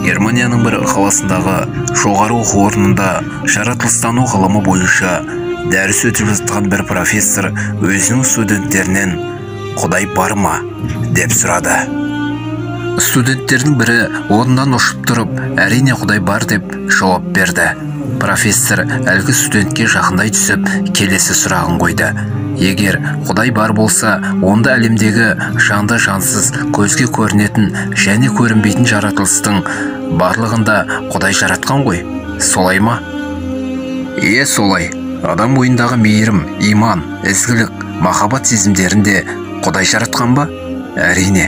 Германияның бір қаласындағы жоғары оқу орнында жаратылыстану ғылымы бойынша дәріс өтіп жатқан бір профессор өзінің студенттерінен «Құдай бар ма?» деп сұрады. Студенттердің бірі орнынан ұшып тұрып, «Әрине, Құдай бар» деп жауап берді. Профессор әлгі студентке жақындай түсіп, келесі сұрағын қойды. Егер Құдай бар болса, онда әлемдегі жанды жансыз, көзге көрінетін және көрінбейтін жаратылыстың барлығында Құдай жаратқан ғой, солай ма? Е, солай. Адам бойындағы мейірім, иман, ізгілік, махаббат сезімдерін де Құдай жаратқан ба? Әрине.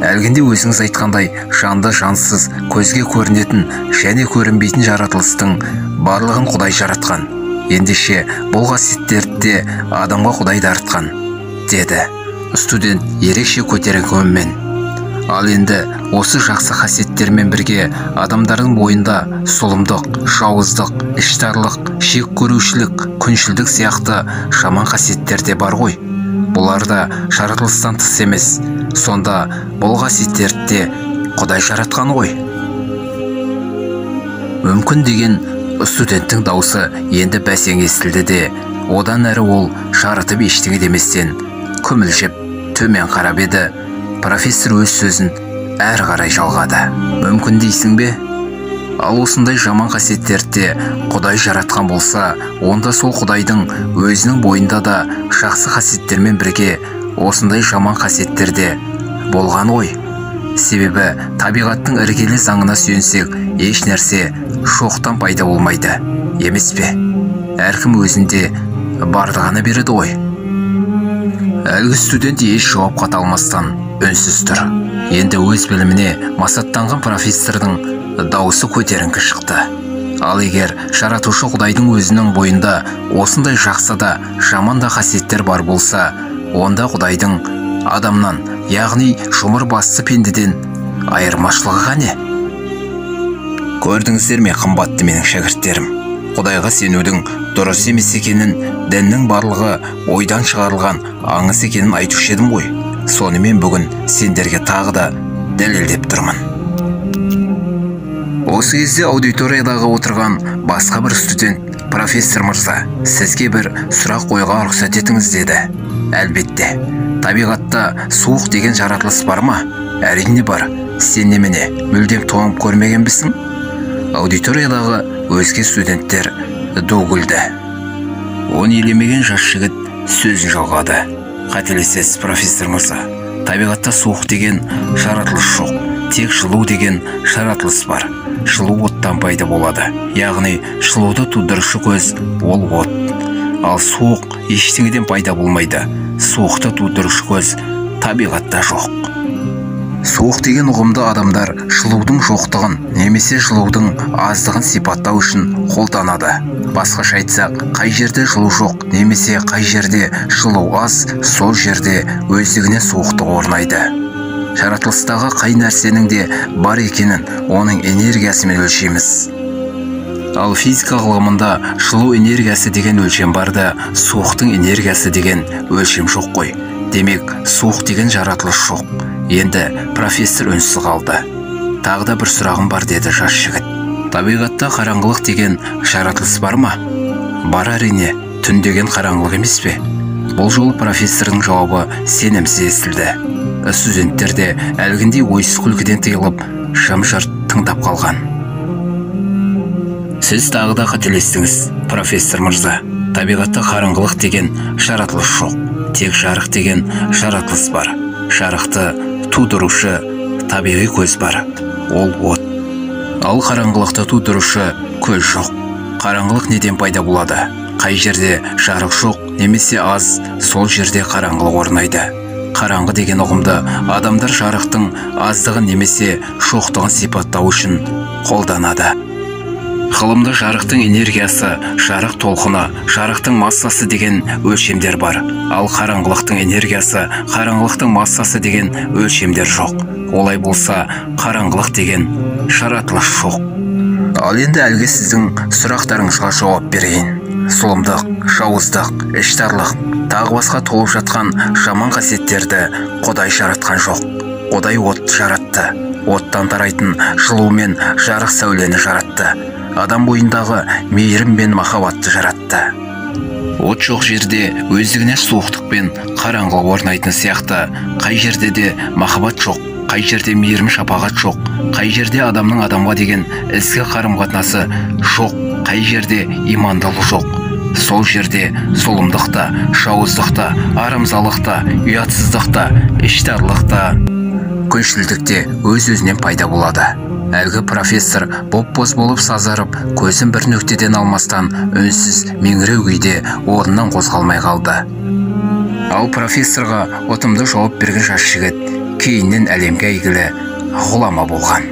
Әлгінде өзіңіз айтқандай, жанды жансыз, көзге көрінетін және көрінбейтін жаратылыстың барлығын Құдай жаратқан. Ендеше бұл қасиеттерді де адамға Құдай дарытқан, деді студент ерекше көтеріңкі үнмен. Ал енді осы жақсы қасиеттермен бірге адамдардың бойында зұлымдық, жауыздық, іштарлық, жек көрушілік, күншілдік сияқты жаман қасиеттер де бар ғой. Бұлар да жаратылыстан тыс емес. Сонда бұл қасиеттерді де Құдай жаратқан ғой. Мүмкін деген студенттің даусы енді бәсең естілді де, одан әрі ол жарытып ештеңе деместен күмілжіп төмен қарап еді. Профессор өз сөзін әрі қарай жалғады. Мүмкін дейсің бе? Ал осындай жаман қасиеттерді де Құдай жаратқан болса, онда сол Құдайдың өзінің бойында да жақсы қасиеттермен бірге осындай жаман қасиеттер де болған ғой. Себебі табиғаттың іргелі заңына сүйенсек, еш нәрсе жоқтан пайда болмайды, емес пе? Әркім өзінде барды ғана береді ғой. Әлгі студент еш жауап қата алмастан үнсіз тұр. Енді өз біліміне масаттанған профессордың дауысы көтеріңкі шықты. Ал егер жаратушы Құдайдың өзінің бойында осындай жақсы да, жаман да қасиеттер бар болса, онда Құдайдың адамнан, яғни жұмыр басты пендеден айырмашылығы қане? Көрдіңіздер ме, қымбатты менің шәкірттерім? Құдайға сенудің дұрыс емес екенін, діннің барлығы ойдан шығарылған аңыз екенін айтушы едім ғой. Сонымен бүгін сендерге тағы да дәлелдеп тұрмын. Осы кезде аудиториядағы отырған басқа бір студент: «Профессор мырза, сізге бір сұрақ қоюға рұқсат етіңіз», – деді. Әлбетте. Табиғатта суық деген жаратылыс бар ма? Әрине бар. Сен немене, мүлдем тоңып көрмегенбісің? Аудиториядағы өзге студенттер ду күлді. Оны елемеген жас жігіт сөзін жалғады. Қателесесіз, профессор мырза. Табиғатта суық деген жаратылыс жоқ. Тек жылу деген жаратылыс бар. Жылу оттан пайда болады. Яғни жылуды тудырушы көз ол от. Ал суық ештеңеден пайда болмайды. Суықты тудырушы көз табиғатта жоқ. Суық деген ұғымды адамдар жылудың жоқтығын немесе жылудың аздығын сипаттау үшін қолданады. Басқаша айтсақ, қай жерде жылу жоқ немесе қай жерде жылу аз, сол жерде өздігінен суықтық орнайды. Жаратылыстағы қай нәрсенің де бар екенін оның энергиясымен өлшейміз. Ал физика ғылымында жылу энергиясы деген өлшем бар да, суықтың энергиясы деген өлшем жоқ қой. Демек, суық деген жаратылыс жоқ. Енді профессор үнсіз қалды. Тағы да бір сұрағым бар, деді жас жігіт. Табиғатта қараңғылық деген жаратылыс бар ма? Бар, әрине. Түн деген қараңғылық емес пе? Бұл жолы профессордың жауабы сенімсіз естілді. Студенттер де әлгіндей ойсыз күлкіден тыйылып, жым-жырт тыңдап қалған. Сіз тағы да қателестіңіз, профессор мырза. Табиғатта қараңғылық деген жаратылыс жоқ. Тек жарық деген жаратылыс бар. Жарықты тудырушы табиғи көз бар. Ол от. Ал қараңғылықты тудырушы көз жоқ. Қараңғылық неден пайда болады? Қай жерде жарық жоқ немесе аз, сол жерде қараңғылық орнайды. Қараңғы деген ұғымды адамдар жарықтың аздығын немесе жоқтығын сипаттау үшін қолданады. Ғылымда жарықтың энергиясы, жарық толқыны, жарықтың массасы деген өлшемдер бар. Ал қараңғылықтың энергиясы, қараңғылықтың массасы деген өлшемдер жоқ. Олай болса, қараңғылық деген жаратылыс жоқ. Ал енді әлгі сіздің сұрақтарыңызға жауап берейін. Зұлымдық, жауыздық, іштарлық, тағы басқа толып жатқан жаман қасиеттерді Құдай жаратқан жоқ. Құдай отты жаратты. Оттан тарайтын жылу мен жарық сәулені жаратты. Адам бойындағы мейірім мен махаббатты жаратты. От жоқ жерде өздігінен суықтық пен қараңғылық орнайтын сияқты, қай жерде де махаббат жоқ, қай жерде мейірім шапағат жоқ, қай жерде адамның адамға деген ізгі қарым-қатынасы жоқ, қай жерде имандылық жоқ, сол жерде зұлымдық та, жауыздық та, арамзалық та, ұятсыздық та, іштарлық та, күншілдік те өз-өзінен пайда болады. Әлгі профессор боп-боз болып сазарып, көзін бір нүктеден алмастан үнсіз меңіреу күйде орнынан қозғалмай қалды. Ал профессорға ұтымды жауап берген жас жігіт кейіннен әлемге әйгілі ғұлама болған.